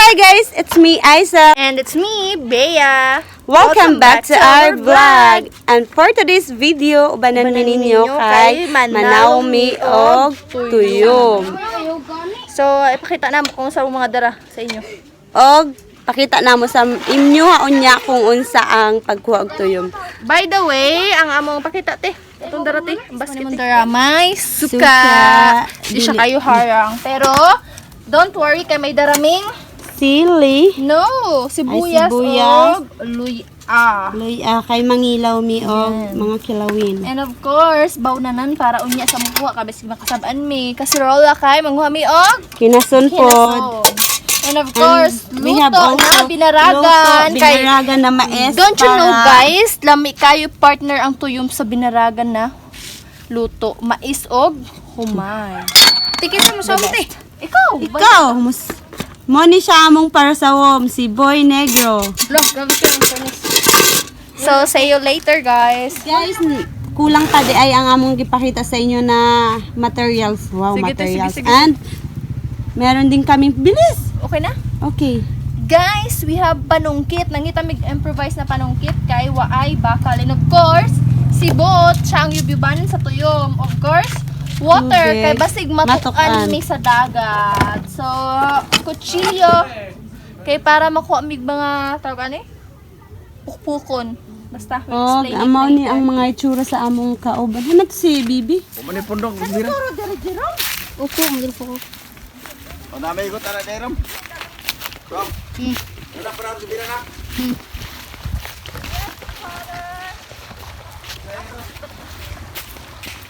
Hi guys, it's me, Isa. And it's me, Bea. Welcome back to our vlog. And for today's video, ubanan mi ninyo kay Manaomi og Tuyom. So, ipakita na mo kung sa mga dara sa inyo. Og pakita namo sa inyo ha unya kung unsa ang pagkuha og tuyom. By the way, ang among pakita te. Itong dara te, ang basket te. Dara may suka. Suka. Di siya kayo harang. Pero, don't worry kay may daraming Sili. no, sibuyas, Ay, sibuyas. og luya. Luya kay mangilaw mi og mga kilawin. And of course, bawnanan para unya sa mukuha ka bisag makasab-an mi. Kaserola kay manguha mi og Kinasun pod. kinason. And of course, We have luto also na binaragan luto, kay binaragan na mais. Don't you know para- guys, lami kayo partner ang tuyom sa binaragan na luto, mais og humay. Tikita mo sa te. Ikaw, Ikaw, mus mo ni siya among para sa wom, si Boy Negro. So, see you later, guys. Guys, kulang pa di ay ang among gipakita sa inyo na materials. Wow, Sige, te, sige, materials. sige. And meron din kaming bilis. Okay na? Okay. Guys, we have panungkit. Nangita mig improvise na panungkit kay waay bakal. And of course, si Bot, siya ang yubyubanan sa tuyom. Of course, water Tubig. kay basig matukan Matukan. mi sa dagat. So, kutsilyo kay para makuha mig mga tawag ani? Pukpukon. Basta, we'll Oh, explain it amaw ni later. ang mga itsura sa among kauban. Ano to si Bibi? Umani pundok bira. Opo, magdala po ko. O na may ikot ara derom. Rom. Wala pa ron bira na.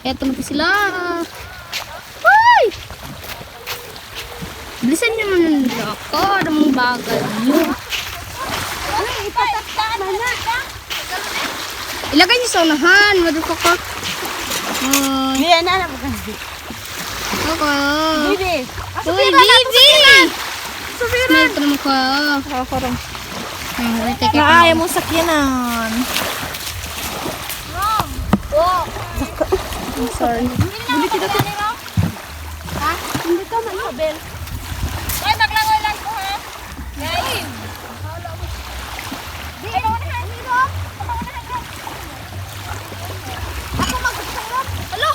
Eto na po sila. Ay! Bilisan niyo naman ako. Anong bagal niyo? Ilagay niyo sa unahan. Madal ko. Ay. Bibi, ana na. Ako. Bibi. Uy, Bibi! Subiran! May naman ko. Ay, teka. Naaya mo sakyanan. I'm sorry. Buli kita to. Ha? Hindi ka maibel. Ay, maglangoy lang ko ha. Guys. Di, paunahan. Paunahan ka. Ako mag-usap. Alo!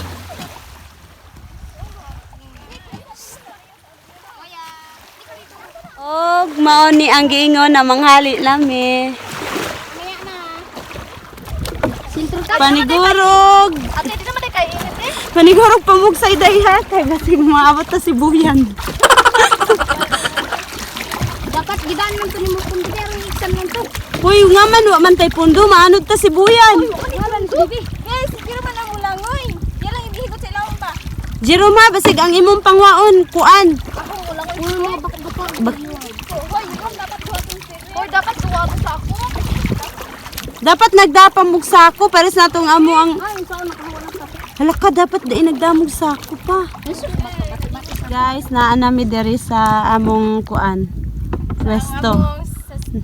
Og mao ni ang giingon na manghali nami. Maya na. Sintro ka. Panigurog. Ate, di naman kay init eh. Panigurog pamugsay day ha kay basig maabot ta si Buyan. Dapat gidaan man to ni mo computer ang exam lang to. Uy, nga man wa man tay pundo, maanod ta si Buyan. Bibi. Guys, hindi naman ang mulangoy. Yan lang ibihigot sa ilawom ba? Jerome ha, basig ang imong pangwaon, kuan. Ako mulangoy. Uy, mga bako-bako. Hoy, yung dapat duha tong Hoy, dapat duha to sa ako. Dapat nagdapang mug sako para sa natong amo ang Ay, saan nakakuha ng kape? Hala ka, dapat di nagdamog sako pa. Guys, naa nami diri sa among kuan. Pwesto. Among sa si.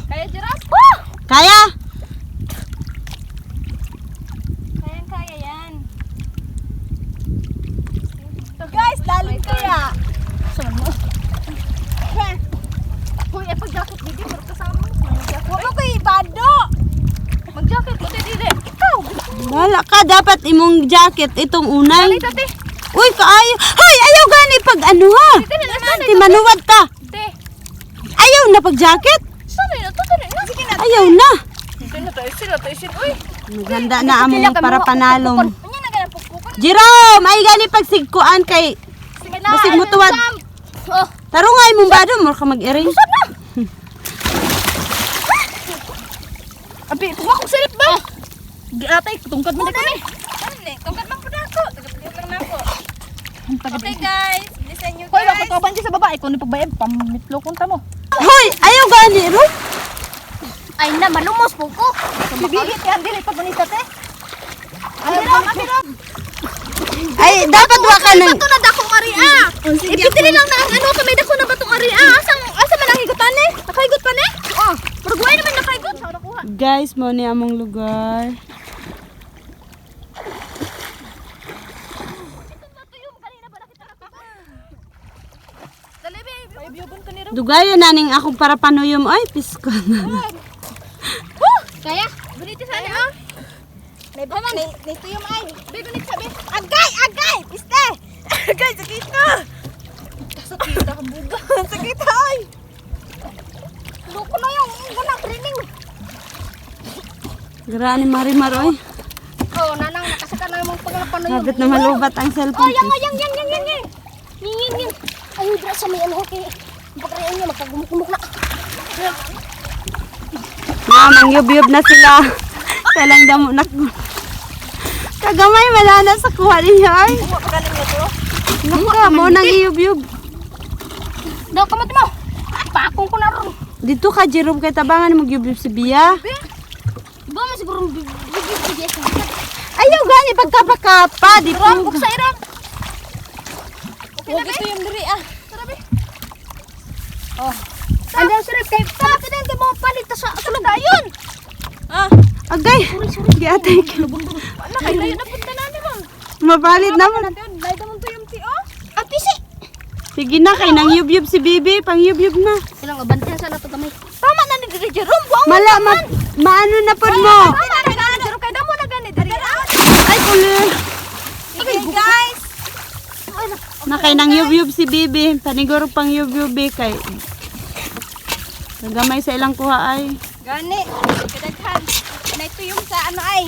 Kaya Jerome? Kaya? Kayang kaya yan. So guys, lalim kaya. Saan mo? Hoy, eh, pag-jacket dito, pero kasama mo. Huwag mo kay Bado! Mag-jacket ko, dili. Ikaw! Wala ka, dapat imong jacket itong unay. Dali, tate. Uy, kaayo. Hoy, ayaw gani pag ano ha. Ti manuwad ta. Te, Ayaw na pag jacket. saan na ito? Tara na. Sige na. Ayaw na. Ito na tayo sila, tayo sila. Uy! Maghanda na among para panalom. Unya na ganang pukpukon. Jerome, ay gani pag sigkuan kay Sige na. Basig mo tuwad. Oh, Tarungay mong bado mo ka mag-iring. abi, kuha kong silip ba? Giatay, tungkad mo na kami. Tungkad man po na ako. Tagapagod lang na ako. Okay guys, bilisan nyo guys. Hoy, bakit ka sa babae? Kung pagbayad, pamitlo kung tamo. Hoy, ayaw gani ro. Ay na, malumos po ko. Bibigit yan, dili pag unita te. Abi rom, abi rom. Ay, dapat wa ka nang Ito na dako nga rin ah. Ipitili lang na ang ano, kamay dako na batong ari ah. Asa, asa man ang higutan eh? Nakahigot pa ne? Oo. Pero guway naman nakahigot. Sa nakuha. Guys, mo ni among lugar. Dugayan na ning akong para panuyom ay pisko na. Kaya? Guniti sana ah. May may may tuyom ay. Be gunit sabi. Agay, agay. Piste. Agay sakit na. Sakit ang buga. Sakit ay. Loko na yung gana training. Grani Marimar oy. Oh, nanang nakasaka na mong paglapanuyom. Habit na malubat ang Oh, cellphone. yang yang yang yang yang yang. Yang yang yang. Ayaw dira sa may ano kay pagkarayan niya magkagumok-gumok na. Na, mangyubyub na sila. Salang damo na. Kagamay wala na sa kuha ninyo ay. Kuha pa galing na to. Naka, mo nang iyubyub. Daw kamot mo. Pakong ko na ron. Dito ka Jerome kay tabangan magyubyub si Bia. Ba mo siguro bibigyan sa Ayaw gani pagkapakapa dito. Ram, buksa iram. Okay na ito yung diri ah. Tara be. Oh. Andiyan sir kay pa din kay mo palit sa sulod dayon. Ah, Agay. Giatay ka. wala kay layo na punta na ni ron. Mapalit naman. Natin, layo naman to yung ti oh. Ang pisi. Sige na kay nang yubyub si Bibi, pang yubyub na. Ilang abantihan sana to gamay. Tama na ni diri Jerome, buang. Mala ma, maano na pod mo. Tama na gani Jerome kay damo na gani diri ah. Ay kulo. Okay guys. Na kay nang yubyub si Bibi, paniguro pang yubyub eh, kay Kagamay sa ilang kuha ay. Gani, kadaghan. Na ito yung sa ano ay.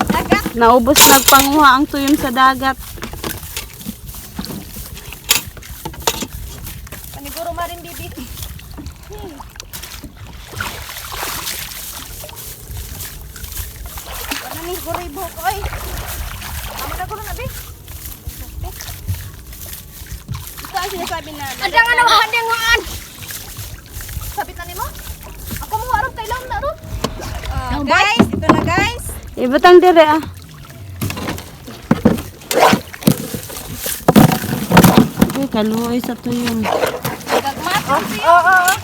Dagat. Naubos nagpanguha ang tuyom sa dagat. Paniguro marin bibi. Wala ni siguro ibuhok oy. Tama na gulo na bi. Ito ang sinasabi na. Andang ano andang an. Sabit na nimo? Ako mo aron kay lang na ron. Guys, ito na guys. Ibutang dire ah. Uy, kaluoy sa tuyom. Gagmat. Oo, oo, oo.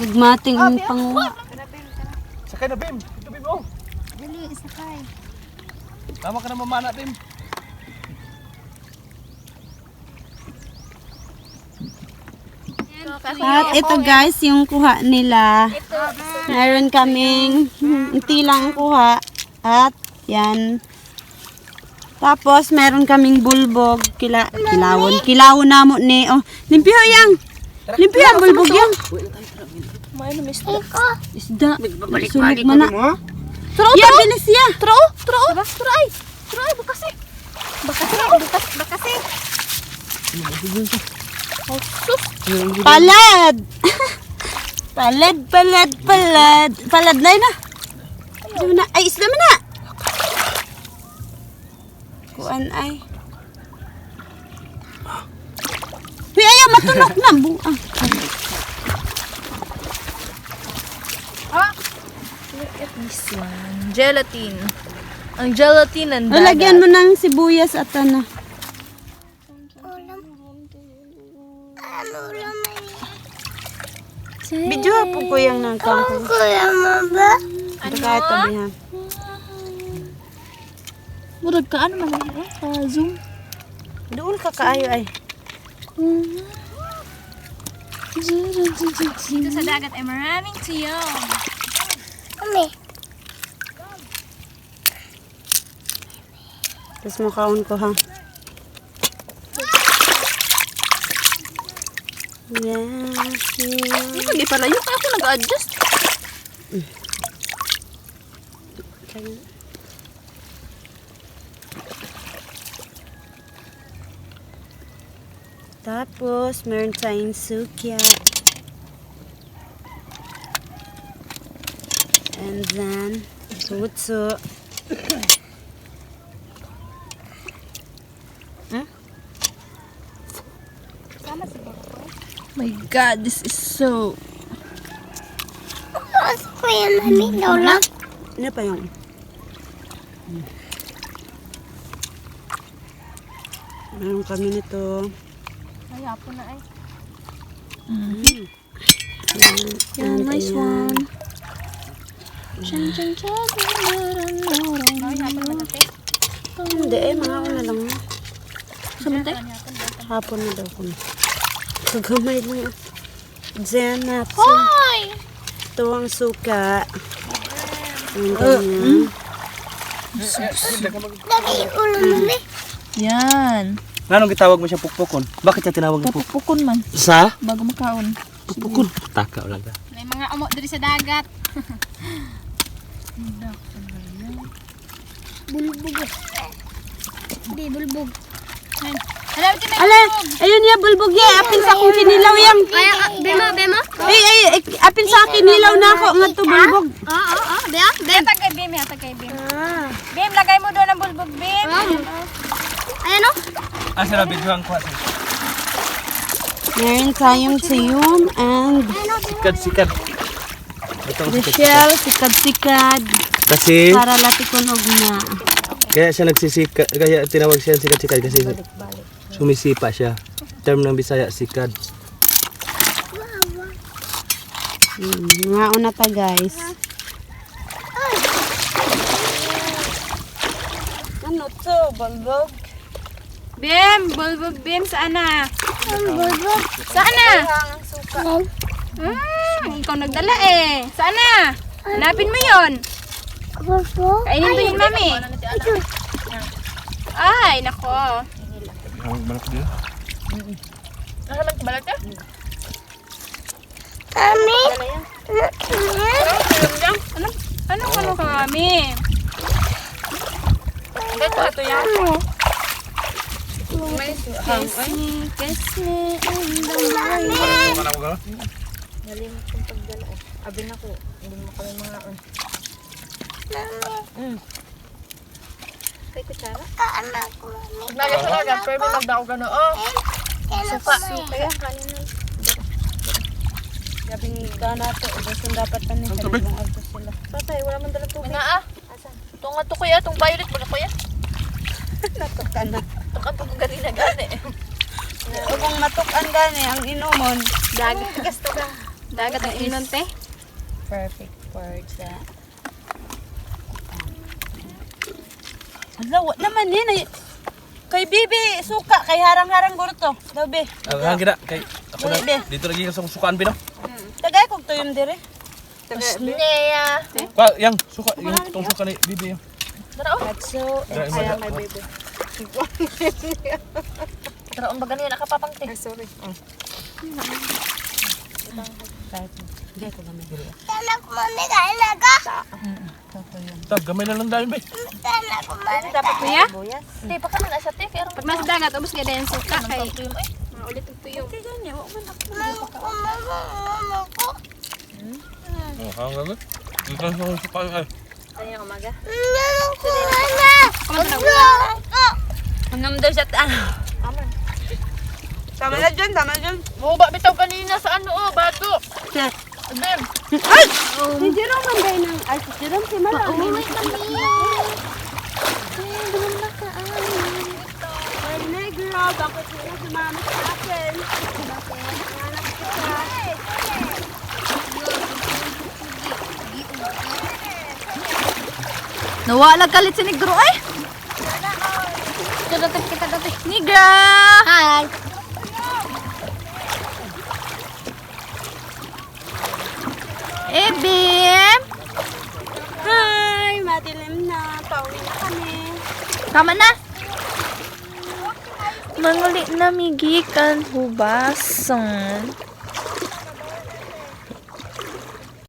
Gugmating ang panguha. Sakay na, Bim. Ito, Bim, oh. Dali sakay. Tama ka na mamana, Bim. At ito guys, yung kuha nila. Meron kaming hindi lang kuha. At yan. Tapos meron kaming bulbog. Kilawon. Kilawon na mo ni. Oh, limpyo yang. Limpyo ang bulbog yang. Isda. Sulit mo na. Mo? Turo, Ya, bilis ya. turo, turo, turo ay. Turo ay bukas eh. Bakas eh, bukas, bakas eh. Oh, sus. Palad. Palad, palad, palad. Palad na yun ah. Isda mo na. Ay, isda mo na. Kuan ay. Huy, ayaw, matunok na. Buang. Look at this one. Gelatin. Ang gelatin ng O, lagyan mo ng sibuyas at ano. Video po ko yung nangkang ko. Kuya mo ba? Ano? Kahit tabi ha. Murag ka ano man sa Zoom. Dool ka kaayo ay. Dito sa dagat ay maraming tuyong. Kami. Tapos mukhaon ko ha. Yes, yes. Hindi palayo kaya ako nag-adjust. Tapos, meron tayong sukya. And then, tutso. My God, this is so... Kuya mami lola. Ano pa yun? Meron kami nito. Ay, hapon na ay. Yeah, nice one. Chan, chan, chan. Hindi eh, mga una lang. Samantay? Hapon na daw kami. Kagamay lang. Ah. Zenatsu. Hoy! Ito ang suka. Ang ganyan. Lagi yung ulo numi. Yan. Anong gitawag mo siya pukpukon? Bakit siya tinawag na pukpukon? Pupukon man. Sa? Bago makaon. Pukpukon. Taka lang ka. May mga amo diri sa dagat. Bulbog. Di bulbog. Alam ti may Ala, ayun ya, bulbog ya. Apin sa akong kinilaw yang. Ay, bema, bema. Ay, ay, ay, apin sa akin hilaw na ako. Nga to bulbog. Oo, oo, bema. Bem. Hatag kay Bim, hatag kay Bim. Bim, lagay mo doon ang bulbog, Bim. Ayan o. Ah, sira videohan ko. Meron tayong tuyom and Sikad, sikad. Ito ang the sikad. shell, sikad-sikad. Kasi, Para latikon og na. kaya siya nagsisika, kaya tinawag siya sikad-sikad kasi sumisipa siya. Term ng Bisaya, sikad. Ngaon na ta, guys. Ano to? Bulbog? Bim, bulbog, Bim, saan na? Bulbog. Saan na? Ikaw nagdala eh. Saan na? Hanapin mo yon. Kainin to yun, mami. Ay, nako. Ano? Ano ano ka, mami? Ito, ito yan. Kiss me, kiss me in the morning. Nagasa pero magdako gano. Oh. Suka. Patay, wala man dala tubig. Naa. Ito nga to kuya, itong violet ba na kuya? Natukan na. Ito ka pag ganina gani. Kung matukan gani, ang inumon. Dagat. Dagat ang inon, te. Perfect for the... Ala, wa naman yun. Ay. Kay Bibi, suka. Kay harang-harang guro to. Daw, be. Ang gina, kay ako na, dito lagi ka sa sukaan bino. Tagay kog tuyom dire. Nea. Kwa, yang suka, yung tong suka ni bibi yung. Tara oh. So, Kaya may baby. Tara ang baga niya nakapapangte. sorry. Tag, gamay na lang dahil be. Dapat kuya? Te, baka man asa te kay Pag nasa dagat, ubos ka din suka kay. Maulit ang tuyo. Oh, hanggang. Dito sa sukaan ay. Anam daw siya. Tama na dyan, tama na dyan. Buba bitaw kanina sa ano oh, bato. Bem. Si Jerome man ba ng... Ay, si Jerome si Mara. Pauwi kami. Ay, negro, bakit mo sumama sa akin? Anak kita. Nawala kalit si Negro ay. Negra. Hi. Eh, Bim. Hi! Madilim na. Pauwi na kami. Tama na. Manguli na migikan hubasan.